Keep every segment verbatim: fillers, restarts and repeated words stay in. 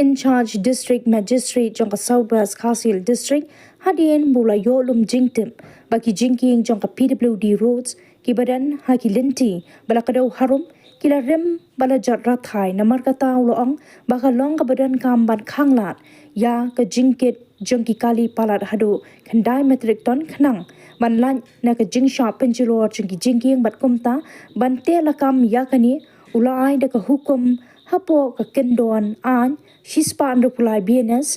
in-charge District Magistrate jong ka South West Khasi Hills District hadien ba u la ïoh lum jingtip ba ki jingkieng jong ka P W D Roads kiba don ha ki lynti ba la kdew harum ki la rim ba la jot rathai. Namar kata u la ong ba ka long kaba donkam ban khanglad ïa ka jingkit jong ki kali palat haduh khyndai metric ton khnang ban lait na ka jingshah pynjulor jong ki jingkieng. Bad kumta ban teh lakam ïa kane u la ai da ka hukum hapoh ka kyndon aiñ shispah hynriewphew lai B N S,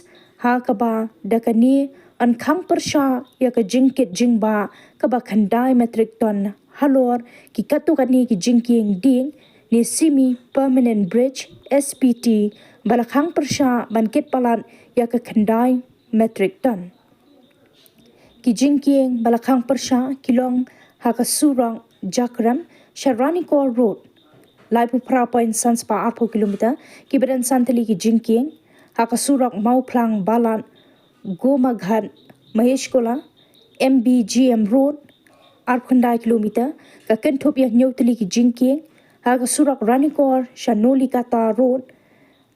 ha kaba da kane yn khang pyrshah ïa ka jingkit jingbah kaba khyndai metric ton halor ki katto katne ki jingkieng dieng ne semi permanent bridge, S P T, ba la khang pyrshah ban kit palat ïa ka khyndai metric ton. Ki jingkieng ba la khang pyrshah ki long ha ka surok Jakrem sha Ranikor Road, laiphew phra point san spah arphew kilometer, kiba don san tylli ki jingkieng. Ha ka surok Mawphlang Balat, Gomaghat Maheshkola, M B G M Road, arphew khyndai kilometer, ka kynthup ïa hynñiew tylli ki jingkieng. Ha ka surok Ranikor sha Nolikata Road,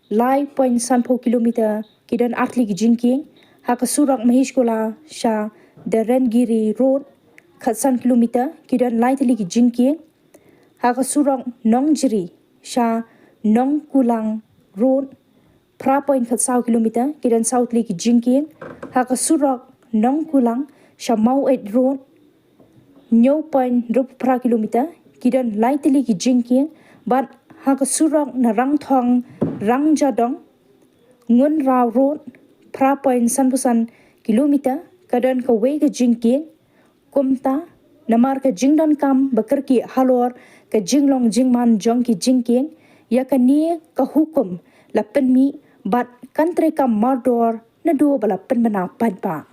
lai point sanphew kilometer, ki don ar tylli ki jingkieng. Ha ka surok Maheshkola sha Dharengiri Road, khatsan kilometer, ki don lai tylli ki jingkieng. Ha ka surok Nongjri sha Nongkulang Road, phra point khatsaw kilometer, ki don saw tylli ki jingkieng. Ha ka surok Nongkulang sha Maweit Road, hynñiew point hynriewphew phra kilometer, ki don lai tylli ki jingkieng. Bad ha ka surok na Rangthong Rangjadong, Ngunraw Road, phra point sanphew san kilometer, ka don kawei ka jingkieng. Kumta namar ka jingdonkam ba kyrkieh halor ka jinglong jingman jong ki jingkieng, ïa kane ka hukum la pynmih bad kan treikam mardor naduh ba la pynbna paidbah.